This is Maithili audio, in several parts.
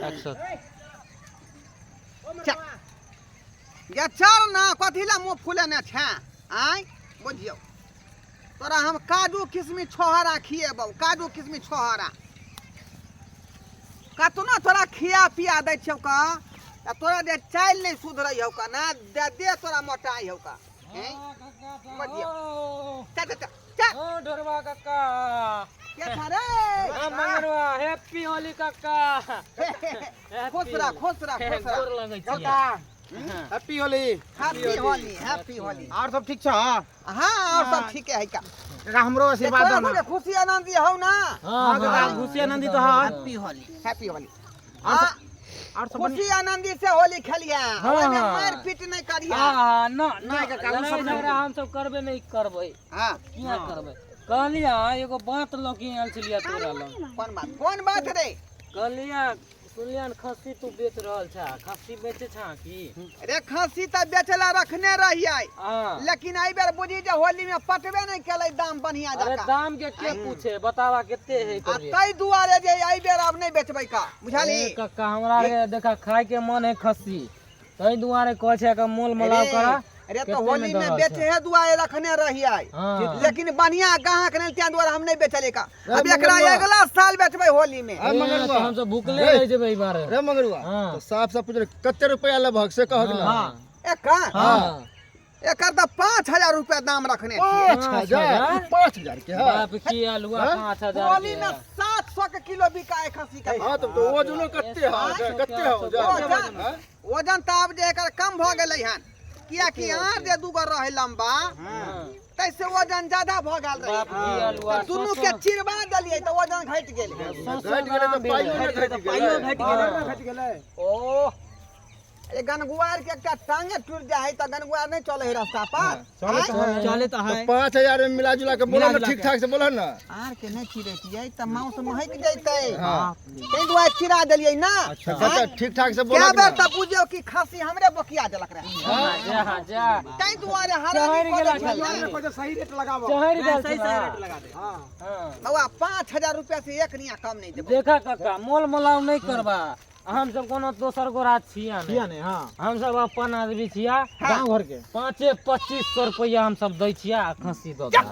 एक्शन। चल गे चल ना, कथी ला मुँह फुलेने छै? आँय बुझियौ, तोरा हम काजू किशमिश छोहरा खिएबौ, काजू किशमिश छोहरा। कतनो तोरा खिया पिया दै छियौ का, आ तोरा जे चालि नहि सुधरै हौ का ना, दे दे तोरा मोटाइ हौ का। हैं बुझियौ, चल चल चल चल। ओ ढोरबा काका। के था रे? हाँ, मंगरवा, हैप्पी होली काका। खुश रह, खुश रह, खुश रह। गोर लगै छी। Happy Holi. Happy Holi, happy Holi. और सब ठीक छ? हाँ, और सब ठीक है का। काका, हमरो आशीर्वाद तोरा दो ना। सबके खुशी आनंदी हौ ना? हाँ। हाँ काका, खुशी आनंदी तो है। Happy Holi, happy Holi. हाँ। और सब बढ़िया? खुशी आनंदी से होली खेलिया, हाँ। ओहिमे मार पीट नहीं करिया। हाँ, न न। नहीं काका, उ लड़ाई सब नहीं। झगड़ा हम सब करबे नहीं करबै। हाँ। किया करबै? कहलिया, एगो बात लऽ के आयल छलिया तोरा लग। कोन बात, कोन बात रे? कहलिया, सुनलियन खस्सी तू बेच रहल छा, खस्सी बेचे छा की? रे, खस्सी तऽ बेचला रखने रहियै, लेकिन एहि बेर बुझी जे होली में पटबे नहीं केलै दाम बढ़िया अरे जकाँ। दाम के के पूछे, बतावा कते है? आ एकर रेट? ताहि दुआरे जे एहि बेर आब नहीं बेचबै का, बुझलही? ए कक्का, हमरा के देखा खाय के मन है खस्सी, ताहि दुआरे कहै छै के मोल मलाव करा। अरे तो कते में होली में दऽ रहल बेचे छै? है दुआरे रखने रहियै, हाँ। लेकिन बढ़िया गाहक नहीं, तें दुआरे हम नहीं बेचले का। अब एकरा मंगरुआ। अगला साल बेचबै होली में। आ ए, मंगरुआ। तऽ हमसब भुखले रहि जेबै ई बार। रे मंगरुआ, हाँ। तो साफ साफ पूछ रहे, कते रुपया लेबहक से कहक ना। हाँ। एकर? हाँ। एकर तऽ 5000 रुपया दाम रखने छियै। पाँच पाँच हजार? हजार? 5000 के है? बाप की आलुआ, हाँ? 5000 होली के में है। 700 के किलो बिका है खस्सी के। हाँ, तब तो वजनो कते है? सात सौ कते के हो जा? वजन? हाँ? वजन तऽ आब जे एकर कम भऽ गेलै हन, कियाकि आर जे दूगो रहै लम्बा, तैसे वजन ज्यादा भऽ गेल रहै। बाप की आलुआ। तऽ दुनू के चिरबा देलियै तऽ वजन घटि गेलै। सौ सौ घटि गेलै ग्राम तऽ पाइयो भेलै। ने घटि पाइयो गेलै। घटि गेलै, घटि गेलै। ओह, ए गनगुआर के एकटा टांगे टूटि जाइ है तऽ गनगुआर नहि चलै है रास्ता पर। आँय? चले तो तो है। 5000 में मिला जुला के बोलो ना, मिला-जुला ठीक के। ठाक से बोलो ना। आर के नहि चिरैतियै तऽ मांस महकि जैतै, हाँ। ताहि दुआरे चिरा देलियै ना। कते ठीक ठाक से कए बोलो बेर ना। तऽ बुझियौ कि खस्सी हमरे बोकिया देलक रहे, जा जा। ताहि दुआरे हरामी चढ़ि कऽ गेला दै छलै। छलै। सही रेट लगाबो। चढ़ि गेल सही छलै। सही रेट लगा दे। हाँ। हाँ। बौआ, 5000 रुपया से एक निया कम नहीं देबो। देखा काका, मोल मलाव नहीं करबा, हम सब कोनो दोसर गोरा छिया नहीं। किया नहीं? हाँ। हम सब अपन आदमी छिया। गांव घर के। पाँचे 2500 रुपया हम सब दै छिया आ खस्सी दऽ दे।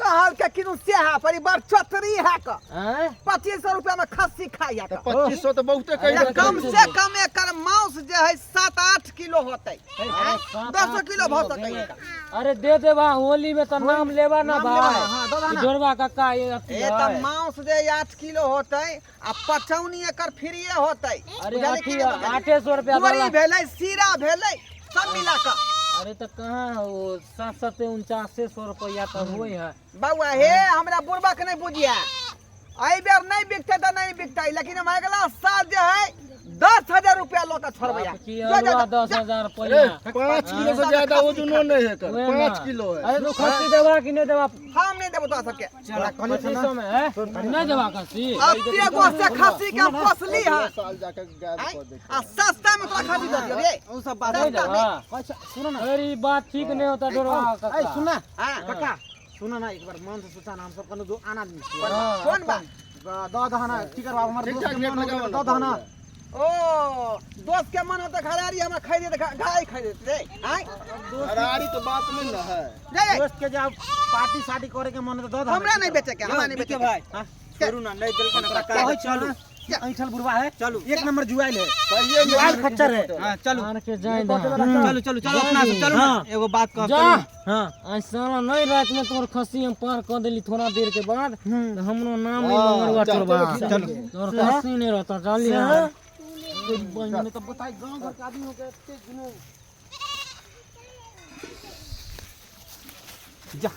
कहल के किनु सेहा पर ई बड़ चतरी है क। आँय? 2500 रुपया में खस्सी खाइ है तऽ क। 2500 तऽ बहुते कहि या देलकै। कम से कम एकर मांस जे है 7-8 किलो होतै, अरे सात 10 आठ किलो भऽ सकै भेलै। है। अरे दे देबा, होली में तऽ नाम लेबा ना भाई। हाँ, दऽ दह ना। जोड़वा काका, ये अथी ए तऽ है। मांस जे 8 किलो होतै आ पचौनी एकर फ्रीए होतै। अरे बुझलियै की अथी नहि बुझलियै? 800 रुपया गोरी देला। भेलै, सीरा भेलै, सब मिला कऽ। अरे तऽ कहाँ हो, सात सते उनचासे सौ रुपया तऽ होइ है। बौआ हे, हमरा बुढ़बा के नहीं बुझिया, एहि बेर नहीं बिकतै तऽ नहीं बिकतै, लेकिन हम अगला साल जे है 10,000 रुपया लऽ कऽ छोड़बै। बाप की जा, जा, आलुआ, जा, 10,000 अरे रुपया। 5 किलो से ज्यादा वजनो नहीं है एकर। उहे ना। 5 किलो है। अरे तू खस्सी देबा कि नहीं देबा? हम नहीं देबो तोरा सबके। 2500 में है नहीं देबा खस्सी? अस्सी गो से खस्सी के हम पोसली हन। अगला साल जाके गायब आँय? कऽ देतै। आ सस्ता में तोरा खस्सी दऽ दियौ रे। उ सब बात नहीं सस्ता देबा? में। अच्छा, सुनो ना। अरे ई बात ठीक नहीं होता डोरवा ए काका। सुन ना। हाँ। काका, सुनो ना, एक बार मन से सोचा ना, हम सब कनो दो आन आदमी छियै। हाँ, कोन बात? दऽ दहना टिकर बाबू, हमर ठीक दोस्त ठाक के रेट मन हो लगाबो गेलै, ना। दऽ दहना। ओ दोस्त के मन होतै घरारी हमरा खरीदे तऽ घरारी खरीदे रे। आँय? घरारी तो बात नहीं ना है। रे रे, दोस्त के जब पार्टी सार्टी करे के मन है तऽ दऽ दहना। हमरा नहीं बेचे के, हमरा नहीं बेचे के। भाई, हाँ? छोड़ू ना, नहीं देलकै ना काका। कहै चलू, ऐठल बुढ़वा है, चलू। एक नंबर जुआइल है, सहिए में जुआइल खच्चर है। हाँ, चलू। आन के जाय दे। चलू चलू चलू, अपना सब चलू ना। एगो बात कहब। जा। चलू। हाँ। आज साला नहीं, रात में तोर खस्सी हम पार कर देली थोड़ा देर के बाद, तो हमरो नाम नहीं हाँ, मंगरुआ चल, चोरबा। चलू। तोर खस्सी नहीं रहता, चल यार। बहिन तो बताई, गांव घर के आदमी हो गए एते जुनून। जा।